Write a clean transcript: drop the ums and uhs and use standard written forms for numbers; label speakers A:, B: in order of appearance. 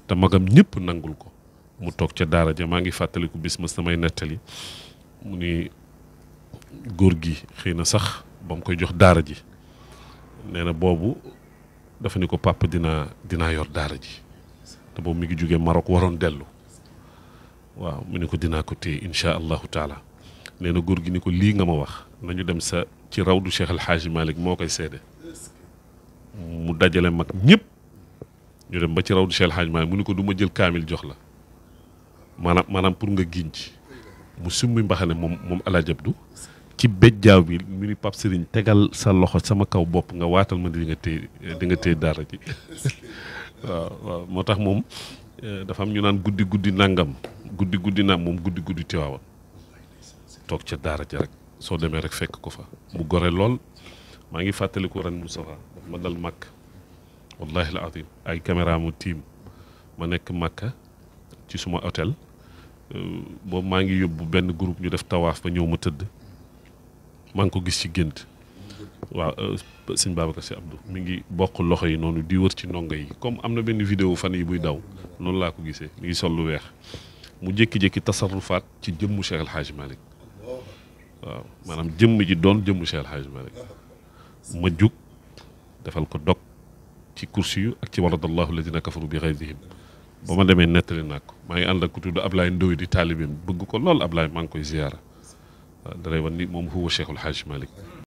A: te magam ñëpp nangul ko mu toog ca daara ja maa ngi fàttaliku bis ma samay nettali mu ni góor gi xëy na sax ba mu koy jox daara ji nee na boobu dafa ni ko papa dinaa yor daara ji te boobu mi ngi jógee Maroc waroon dellu waaw mu ni ko dinaa ko téye incha allahu taala nee na góor gi ni ko lii nga ma wax nañu dem sa ci rawdu Cheikh El Hadji Malick moo koy seede mu dajale mag ñëpp ñu dem ba ci rawdu Cheikh El Hadji Malick mu ni ko du ma jël kaamil jox la maanaam pour nga giñ ci mu summi mbaxane moom Alaaji Abdu ci béjjaaw bi mu ni Pape Serigne tegal sa loxo sama kaw bopp nga waatal ma di nga téye daara ji waaw moo tax moom dafa am ñu naan guddi nangam guddi na moom guddi Tiwaawan toog ca daara ja rek soo demee rek fekk ko fa mu gore lool maa ngi fàttaliku ren Moustapha daf ma dal màkk wallahi al azim ay caméra mu tiim ma nekk màkka ci suma hôtel boobu maa ngi yóbbu benn groupe ñu def tawaaf ba ñëw ma tëdd maa ngi ko gis ci gént waaw sëñ Babacar Sy Abdou mi ngi bokk loxo yi noonu di wër ci ndongo yi comme am na benn vidéo fan yi buy daw noonu laa ko gisee mi ngi sol lu weex mu jékki-jékki tasarrufaat ci jëmmu Cheikh El Hadji Malick waaw maanaam jëmm ji doon jëmmu Cheikh El Hadji Malick ma jug defal ko dog ci kursi yu ak ci waradallahu alladina kafaru bi ghaydihim ba ma demee nettali naa ko maa ngi ànd ak ku tudd Ablaye Ndoye di taalibeem bëgg ko lool Ablaye maa ngi koy ziyaara waaw dalay wan ni moom huwa Cheikhul Hadji Malick